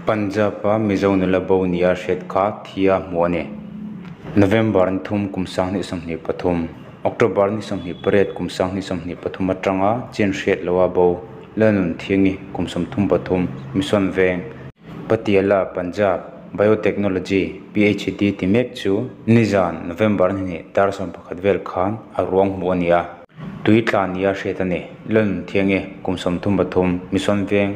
Punjab-a Mizo nula bo nia hriat kha thia hmuh a ni. November ni thum kum 2023, October ni 28 kum 2023 atanga chin hriat loha bo Lalnunthiangi kum 33, Mission Veng, Patiala, Punjab, Biotechnology PhD ti mek chu nizan November ni hnih dar 11 vel khan a ruang hmuh a ni a. Tui tla nia hriat a ni. Lalnunthiangi kum 33, Mission Veng,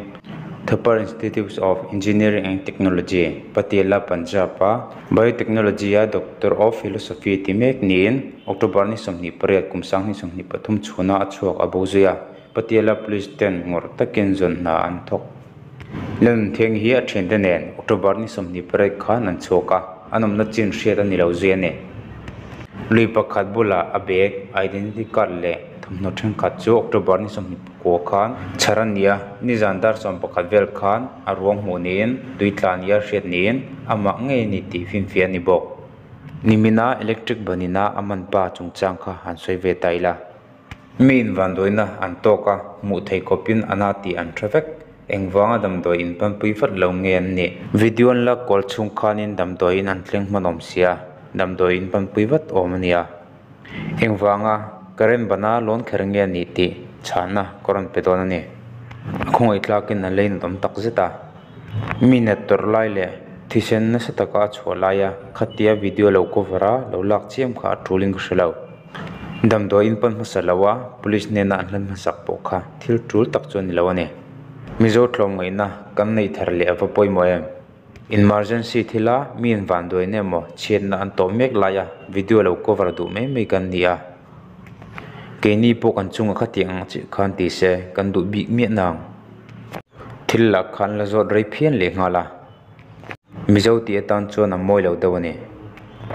Thapar Institute of Engineering and Technology, Patiala, Punjab-a Biotechnology-a Doctor of Philosophy ti mek niin October ni 28 kum 2023 chhuna a chhuak a bo zui a. Patiala Police ten ngawrh takin zawn hna an thawk. Lalnunthiangi hi a thiante nen October ni 28 khan an chhuak a, an awmna chin hriat a ni lo zui a ni. Lui pakhat bulah a bag, identity card leh thawmhnaw thenkhat chu October ni 29 khan chhar a ni a, nizan dar 11 vel khan a ruang hmuh niin tui tla nia hriat niin amah ngei a ni tih finfiah a ni bawk. Nimina electric banina a man pa chungchang kha han sawi ve ta ila. Mi invanduaina an tawk a, hmuh theih khawpin a na tih an hre vek. Engvanga damdawi in panpui vat lo nge an nih? Video an la kual chhung khanin damdawiin an thleng hman awm sia, damdawi in panpui vat awm a nia. Engvanga current bana lawn kher nge a nih tih chhahna ka rawn pe dawn a ni. A khawngaih tlakin a lei nawm tak zet a. Mi nat tawrh lai leh thisen nasa taka a chhuah laia khatia video lo cover a lo lak chiam kha a tulin ka hre lo. Damdawi in pan hmasa lo a, police hnena an hlan hmasak pawh kha thil tul tak chu a ni lo a ni. Mizo tlawmngaihna kan nei thar leh a va pawimawh em? Emergency thila mi in vanduaina emaw chhiatna an tawh mek laia video lo cover duh mai mai kan ni a. Keini pawh kan chunga khatiang ang chiah khan ti se kan duh bik miah nang. Thil lah khan la zawt rei phian leh nghal a. Mizo tih atan chuan a mawi lo deuh a ni.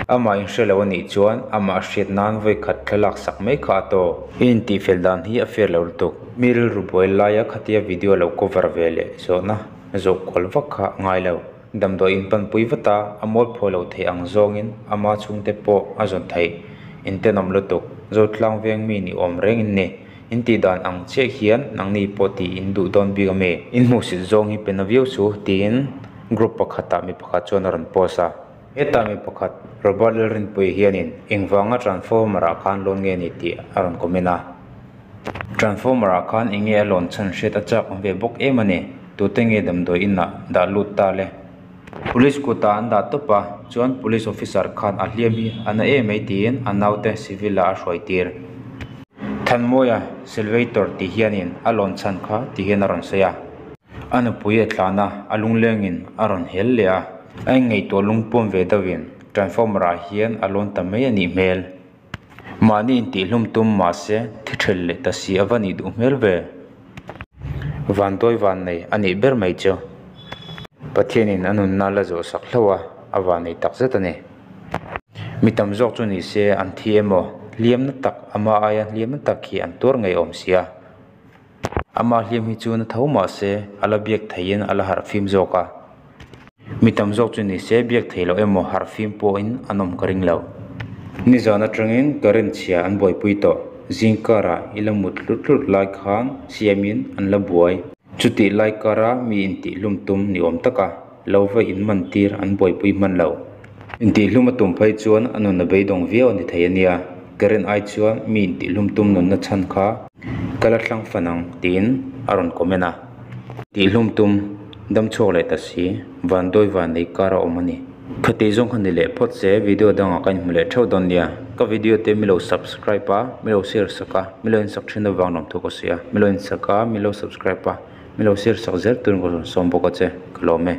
Amah inhre lo a nih chuan amah hriat nan vawi khat thlalak sak mai kha a tawk. I intihfel dan hi a fair lo lutuk. Mi rilru buai laia khatia video lo cover ve leh zawhna zawh kual vak kha a ngai lo. Damdawi in panpui vat a, a mualphaw lo theih ang zawngin ama chhungte pawh a zawn theih. Intenawm lutuk. Zotlang veng mi ni awm reng in ni. In tih dan ang chiah hian nangni pawh tih in duh dawn bik a mi? In hmuhsit zawng hi pe na viau chu tiin group pakhatah mi pakhat chuan a rawn post a. Hetah mi pakhat Robert Lalrinpuii hianin engvanga transformer ah khan lawn nge ni tih a rawn comment a. Transformer ah khan eng nge a lawn chhan hriat a chak awm ve bawk em a ni. Tute nge damdawi inah dah lut ta le? Police kutah an dah tawp a, chuan police officer khan a hliam hi a na em mai tiin a naute civil ah a hruai tir. Thanmawia Salvator tih hianin a lawn chhan kha ti hian a rawn sawi a. A nupui a tlan a, a lunglengin a rawn hel leh a. A inngaihtuah lungpuam ve deuhin transformer ah hian a lawn ta mai a nih hmel. Mahni intihhlum tum mahse thi ṭhel leh ta si a va nih duh hmel ve. Vantawi vannei a nih ber mai chu. Pathianin a nunna la zawh sak hlauh a, a vannei tak zet a ni. Mi tam zawk chu ni se an thi emaw, hliamna tak ama aia hliamna tak hi an tuar ngei awm sia. Ama hliam hi chu na tho mahse a la biak theihin a la harh fim zawk a. Mi tam zawk chu ni se biak thei loh emaw harh fim pawhin an awm ka ring lo. Nizan atangin current chhia an buaipui tawh. Zingkarah i la mut hlut hlut lai khan siamin an la buai. Chutih lai kara mi intihhlum tum ni awm taka lo va inman tir an buaipui hman lo. Intihhlum a tum phei chuan a nun a beidawng viau a ni thei a nia. Current ai chuan mi intihhlum tum nunna chhan kha ka la thlang fan ang tiin a rawn comment a. Tihhlum tum, dam chhuak leh ta si, vandawi van nei kar a awm a ni. Khatih zawng kha ni leh phawt se, video dangah ka inhmu leh theuh dawn nia. Ka video te mi lo subscribe a, mi lo share sak a, mi lo insak thin avang lawm thu ka sawi a, mi lo insak a, mi lo subscribe a, mi lo share sak zel turin ka rawn sawm bawk a che, ka lawm e.